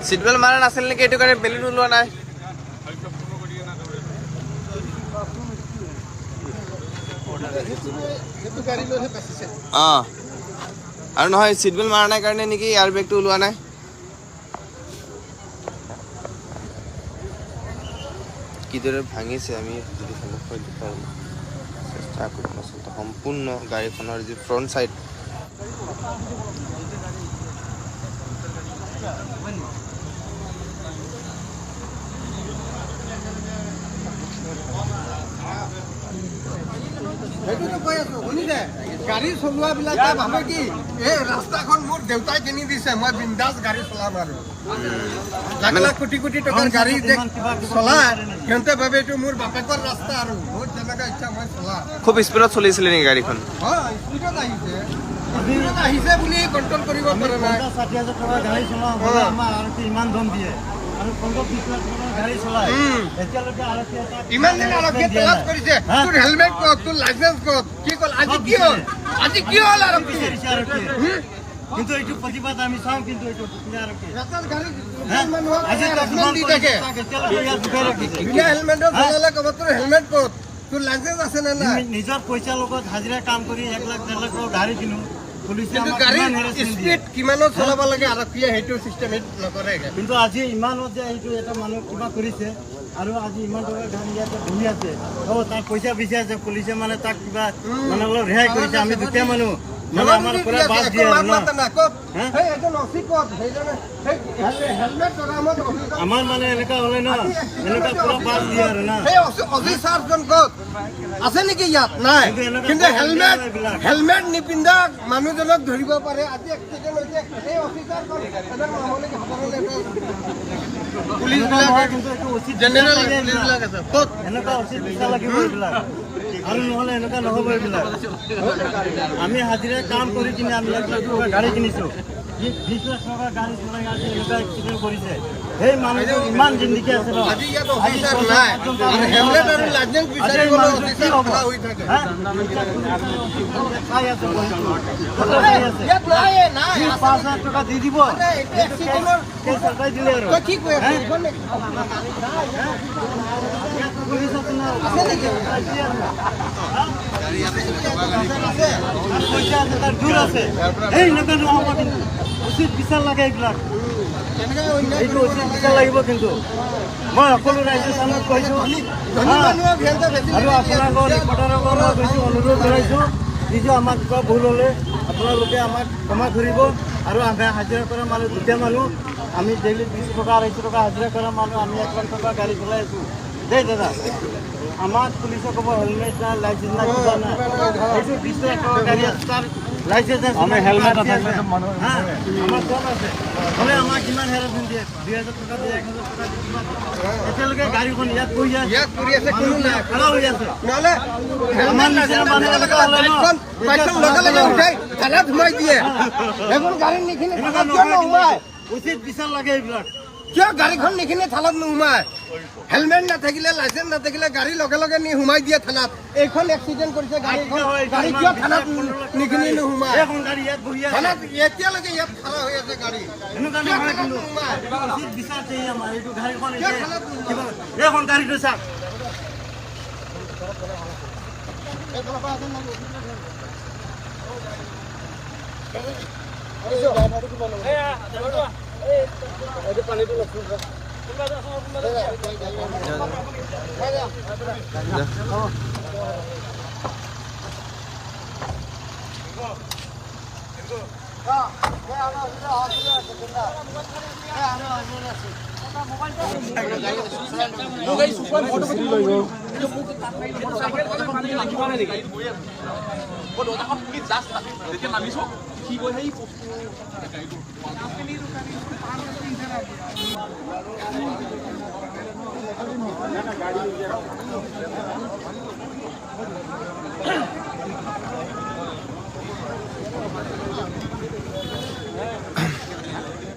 Seatbelt মাৰা নাছিল নেকি, এইটো কাৰণে বেলুন ওলোৱা নাই। অঁ, আৰু নহয় চিটবেল্ট মাৰা নাই কাৰণে নেকি এয়াৰ বেগটো ওলোৱা নাই। কিদৰে ভাঙিছে আমি যদি সন্মুখত দেখুৱাব চেষ্টা কৰিম। আচলতে সম্পূৰ্ণ গাড়ীখনৰ যি ফ্ৰণ্ট চাইড, সেইটোতো কৈ আছো, শুনিছে? গাড়ী চলোৱাবিলাকে ভাবে কি এই ৰাস্তাখন মোৰ দেউতাই কিনি দিছে, মই বিন্দাছ গাড়ী চলাম আৰু লাখ লাখ কোটি কোটি টকাৰ গাড়ী যে চলাই সিহঁতে ভাবে এইটো মোৰ বাপেকৰ ৰাস্তা আৰু মোৰ যেনেকুৱা ইচ্ছা মই চলাম। খুব স্পীডত চলিছিলে নেকি গাড়ীখন? হয়, স্পীডত আহিছে, স্পীডত আহিছে বুলি কণ্ট্ৰল কৰিব পৰা নাই। 50-60 হাজাৰ টকাৰ গাড়ী চলাওঁ, আমাৰ আৰক্ষী ইমান দম দিয়ে আৰু 15-20 লাখ টকাৰ গাড়ী চলাই এতিয়ালৈকে আৰক্ষীয়ে তাক ইমান দিন আৰক্ষীয়ে তালাচ কৰিছে, তোৰ হেলমেট ক'ত, তোৰ লাইচেঞ্চ ক'ত, কি ক'ল? আজি কি হ'ল? আজি কি হ'ল আৰক্ষী? বিচাৰিছে আৰক্ষীয়ে, কিন্তু এইটো প্ৰতিবাদ আমি চাম, কিন্তু এইটো আৰক্ষী ৰাস্তাত গাড়ী লোকেল মানুহক আজি তাক harassment দি থাকে। তাক এতিয়ালৈকে ইয়াত জোকাই ৰাখিছে। বিনা হেলমেটত চলালে ক'ব তোৰ হেলমেট ক'ত, তোৰ লাইচেঞ্চ আছে নে নাই? নিজৰ পইচাৰ লগত হাজিৰা কাম কৰি 1 লাখ 1.5 লাখ টকাৰ গাড়ী কিনো, পুলিচে কিন্তু আমাক গাড়ীৰ ইমান harassment দিয়ে। স্পীড কিমানত চলাব লাগে আৰক্ষীয়ে সেইটো চিষ্টেম নকৰে। কিন্তু আজি ইমানত যে এইটো এটা মানুহ কিবা কৰিছে আৰু আজি ইমান টকাৰ গাড়ী ইয়াতে বহি আছে, অ তাৰ পইচা বিচাৰিছে পুলিচে, মানে তাক কিবা মানে অলপ ৰেহাই কৰিছে। আমি দুখীয়া মানুহ, মানে আমাৰ পুৰা বাদ দিয়ে আৰু ন। হা? আমাৰ মানে এনেকুৱা হ'লে ন, এনেকুৱা পুৰা বাদ দিয়ে আৰু না। অফিচাৰজন ক'ত আছে নেকি ইয়াত? নাই। কিন্তু এনেকুৱা কিন্তু হেলমেট এইবিলাক। হেলমেট নিপিন্ধা মানুহজনক ধৰিব পাৰে। আজি এক্সিডেণ্ট হৈছে, সেই অফিচাৰজন এজন মামনি সাধাৰণ এটা পুলিচ এনেকুৱা নহয়, কিন্তু এইটো উচিত জেনেৰেল বিচাৰ লাগে পুলিচ এইবিলাক। বিলাক আছে ক'ত? এনেকুৱা উচিত বিচাৰ লাগিব এইবিলাক, আৰু নহ'লে এনেকুৱা নহ'ব এইবিলাক। আমি হাজিৰা কাম কৰি কিনে আমি 1 লাখ টকা গাড়ী কিনিছোঁ, 20 লাখ টকা গাড়ী চলাই আজি এনেকুৱা এক্সিডেণ্ট কৰিছে। সেই মানুহটো ইমান জিন্দিগি আছে ন। আজি ইয়াত আজি অফিচাৰ ছজন, নাই সাতজন আৰু তাৰ হেলমেট আৰু আছে। লাইচেঞ্চ আজি এই বিচাৰিবলৈ মানুহটো কি অফিচাৰ হ'ব? খোলা হৈ থাকে। হা? চাই আছে, বহি চাই আছে। ইয়াত নাই, নাই। সি 5,000 টকা দি দিব, এইটো এক্সিডেণ্টৰ কেছ চৰকাৰে দিলে আৰু। তই কি কৈ আছ? এইখন পুলিচ আছে না? আছে নেকি? আছে। তাৰ পইচা আছে, তাৰ জোৰ আছে। এই এনেকুৱা নহ'ব, কিন্তু উচিত বিচাৰ লাগে এইবিলাক। তেনেকৈ অন্যায় এইটো কৰিব উচিত নালাগে। বিচাৰ লাগিব। কিন্তু মই সকলো ৰাইজৰ সামনে কৈছোঁ, ধনী মানুহক সিহঁতে ফেচিলিটি আৰু দিয়ে। আপোনালোকৰ ৰিপৰ্টাৰকো মই কৈছোঁ, অনুৰোধ জনাইছোঁ, যি আমাক কিবা ভুল হ'লে আপোনালোকে আমাক ক্ষমা কৰিব। আৰু আমি হাজিৰা কৰা মানুহ, দুখীয়া মানুহ, আমি ডেইলি 20 টকা 250 টকা হাজিৰা কৰা মানুহ, আমি 1 লাখ টকা গাড়ী চলাই আছোঁ দেই দাদা। আমাক পুলিচে ক'ব হেলমেট নাই, লাইচেঞ্চ নাই, কিবা নাই। এইটো 20 লাখ টকা গাড়ী আছে, তাৰ লাইচেঞ্চ আছে, হেলমেট আছে, আমাৰ চব আছে। হ'লে আমাক কিমান হেৰাচমেণ্ট দিয়ে, 2000 টকা দিয়ে, 1000 টকা দিয়ে, কিবা। এতিয়ালৈকে গাড়ীখন ইয়াত বহি আছে। ইয়াত পৰি আছে, কোনো নাই। খাৰা হৈ আছে। নহ'লে আমাৰ নিচিনা মানুহ এনেকুৱা হ'লে ন, বাইকখন বাইকখন লগে লগে উঠাই থানাত সোমাই দিয়ে। এখন গাড়ী নিখিনি এনেকুৱা থানাত কিয় নহয়। নোসোমায়? উচিত বিচাৰ লাগে এইবিলাক। কিয় গাড়ীখন নিখিনি থানাত নোসোমায়? হেলমেট নাথাকিলে, লাইচেঞ্চ নাথাকিলে গাড়ী লগে লগে নি সোমাই দিয়ে থানাত। এইখন এক্সিডেণ্ট কৰিছে গাড়ীখন, গাড়ী কিয় থানাত নিখিনি নোসোমায়? এইখন গাড়ী ইয়াত বহি আছে। থানাত এতিয়ালৈকে ইয়াত খাৰা হৈ আছে গাড়ী। এনেকুৱা কিয় নহয় থানাত কিন্তু। নোসোমায়? উচিত বিচাৰ চাই আমাৰ এইটো গাড়ীখন কিয় এতিয়া থানাত নোসোমায়? কিবা এইখন গাড়ীটো চাওক।